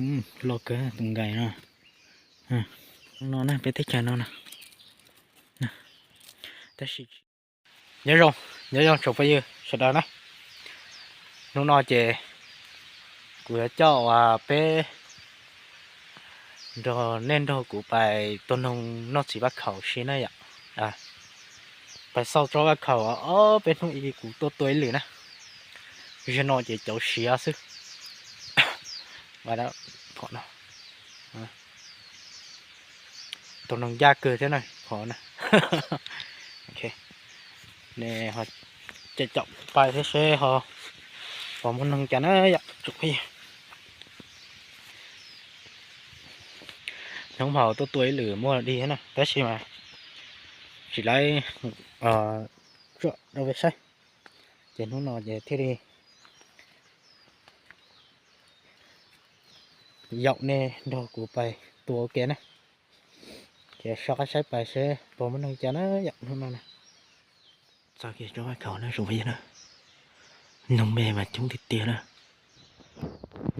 Loj kawg tus nkais no. No na, peb teb chaws no na. Tab sis nyob zoo, nyob zoo tsoom phooj ywg sawv daws na. Hnub no ces kuv yuav coj uas peb nrog nej nrog kuv pais tua noog noj txiv vaj khaum si na yom. Pais xauj tsob vaj khaum ob peb hnub ib kuv tuaj tua ib lwm na. Zaum no ces cauv siav xwb. Phom no, tua noog ncaj kawg thiab na phom na. Ces caum pais thiab seb ho puas muaj noog cas na yom. Hnub no tuaj tua ib lwm muaj dig thiab na, tab sis mas tsis laib tsuam rau peb saib. Ces hnub no ces thiaj li yaum nej nrog kuv pais tua ua ke na. Ces soj qab saib pais seb puas muaj noog cas na yom hnub no na. Txog kiag tsob vaj khaum na zoo li na. Noog me mas coob tiag tiag na.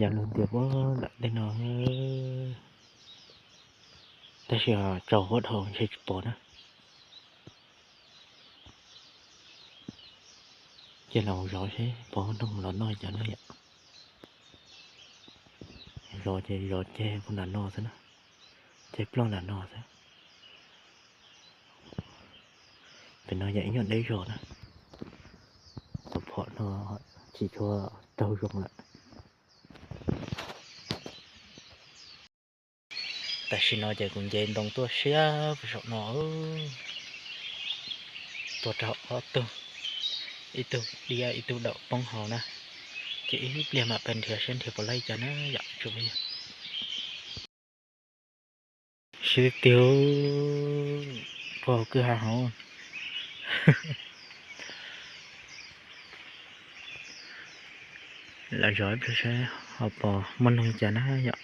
Yog luag tias puag nram tej no, tab sis tsaus huab dhau ntshe tsis pom na. Ces los zov seb puas muaj noog los noj cov na yom. Zov ces zov ceg puag nram no xwb na, ceg ploj nram no xwb. Pem no yog ib nyuag deb zog na, tus phom no tsis tshua raug zoo lawm. Tam sim no ces kuv nce ntoo tuaj siab puag saum no, tua raug ob tug, ib tug diab ib tug daum poob hauv na. Ces ib pliag mam pais nrhiav seb nrhiav puas laib cas na yom tsoom phooj ywg. Siab tiag tiag, puag hauv kwj ha hauv. Lam zov ib pliag seb ho puas muaj noog cas na yom.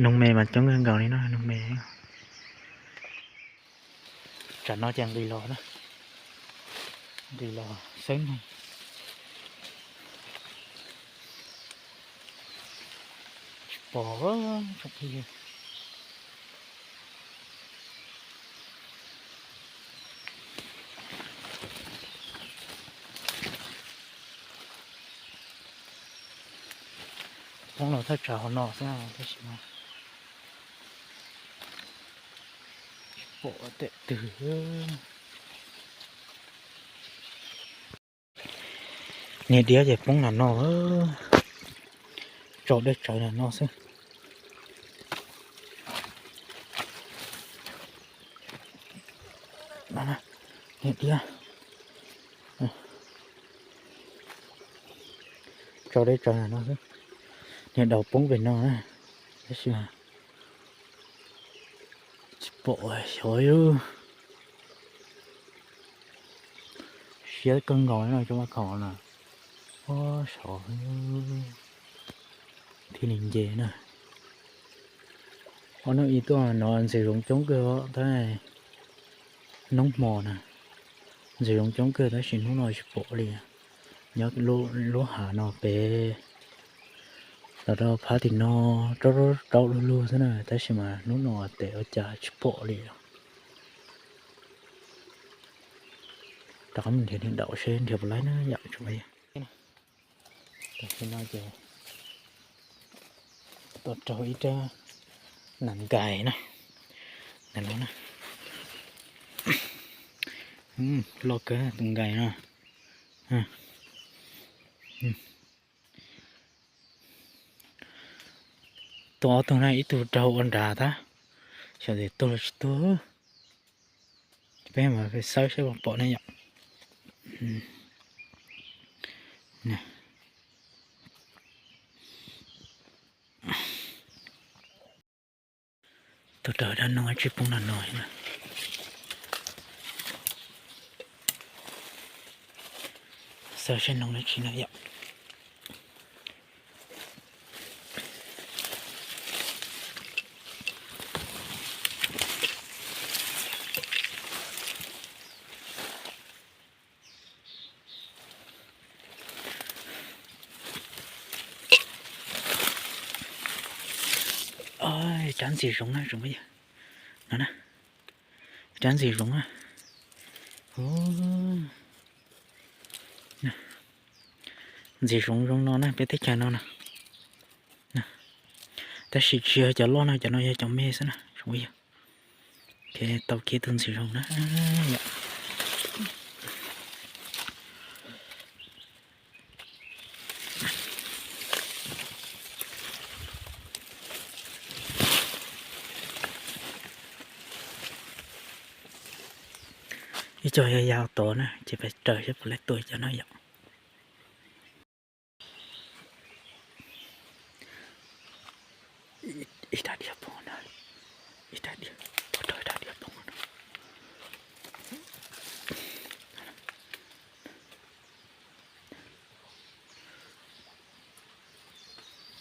Noog me mas coob kawg nkaus li no, noog me. Tsam no ces nqis los na, nqis los xeeb noog. Tsis pom tsoom phooj ywg. Poob los thaj tsam hauv no xwb tab sis mas tsis pom tes twg. Niag diab ces poob nram no, tso dej tsawv nram no xwb. Niag diab tso dej tsawv nram no xwb. Niag daum poob pem no na, tab sis tsis pom xyov. Siab kawg nkaus no, tsob vaj khaum no. Ua saud thiaj li nce na. Ob hnub ib tuaj no ntses zoov coob kawg os, tab hnub hmo na ntses zoov coob kawg tab sis hnub no tsis pom li. Nyob lub hav no pem los rau phab tim no rau rau lug lug xwb na, tab sis mas hnub no tes ua cas tsis pom li. Rov qab mus nrhiav niag daum seb nrhiav puas laib na yom tsoom phooj ywg. Tam sim no ces tuaj raug ib rab nas nkais na, ntawm no na. Loj kawg tus nkais no. Tuaj ob tug na, ib tug raug ua nrad tag, xyov tias tuag los tsis tuag. Peb mam xawb saib puas pom ne yom. Tuaj raug dab noog dab tsi poob nram no. Xawb saib noog dab tsi na yom. Rab ntxim zoov na tsoom phooj ywg, no na, rab ntxim zoov na. Ntxim zoov zoo no na, peb teb chaws no na. Tab sis tsis yog cov loj no, cov no yog cov me xwb na tsoom phooj ywg. Tau kiag tus ntxim zoov na yom. Ib co yog yau tod na, ces peb raws saib puas tau tua cov no yom. Ib rab diav poob na, ib rab diav, pov rau ib rab diav poob na.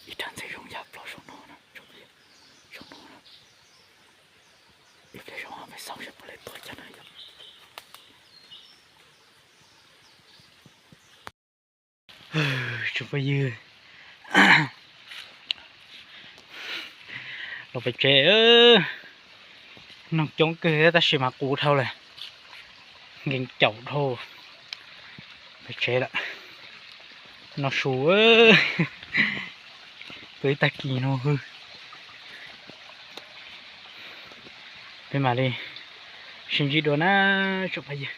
Ib rab ntxim zoov ya plaub saum no na, saum no na. Ib pliag zog peb xauj saib puas tau tua cov no yom. Tsoom phooj ywg, los pem tsev, noog coob kawg tab sis mas qus dhau lawm, nkees caum dhau pem tsev lawm. No su, pw ib tag kis no hwj, peb mam li sib ntsib dua na tsoom phooj ywg.